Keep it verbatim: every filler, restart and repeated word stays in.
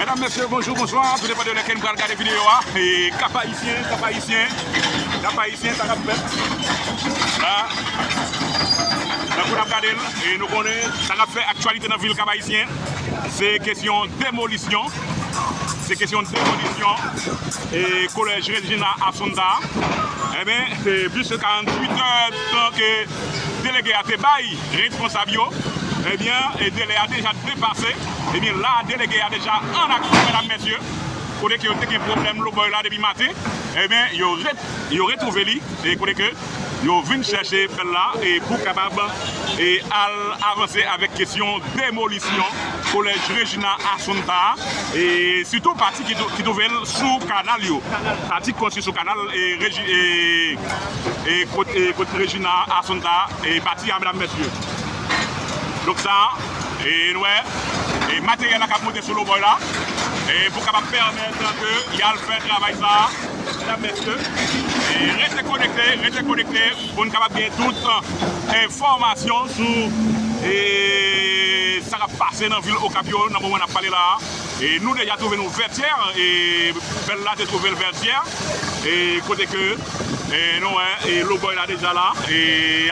Medam, mesye, bonjou, bonswa. Tou depann de lè ke n pral gade videyo a. E Kap Ayisyen, Kap Ayisyen, Kap Ayisyen, sa k ap fèt la. Tankou n ap gade l, e nou konnen sa k ap fè aktyalite nan vil Kap Ayisyen, se kesyon demolisyon. Se kesyon demolisyon e kolèj Regina Assunta. Ebyen, e plis ke karanntuit è tan ke delege a te bay responsab yo, ebyen, e delè a deja depase. Ebyen, la, delege a deja an aksyon, medam, mesye. Kote ke yo te gen pwoblèm lobòy la depi maten, ebyen, yo ret-, yo retwouve li, e kote ke yo vin chèche pèl la, e pou kapab, e al avanse avèk kesyon demolisyon kolèj Regina Assunta, e sitou pati ki tou-, ki twouve l sou kanal yo. Pati ki konstwi sou kanal, e, Regi-, e, e kot, e kot Regina Assunta, e pati a, medam, mesye. Donk sa, e nou wè, e materyèl la k ap monte sou lobòy la, e pou kapab pèmèt ke y al fè travay sa, medam, mesye. E rete konekte, rete konekte pou n kapab gen tout, e, enfòmasyon sou, e, sa k ap pase nan vil Okap yo nan moman n ap pale la a. E nou deja twouve nou Vètyè, e pèl la te twouve l Vètyè, e kote ke, e nou wè, e lobòy la deja la, e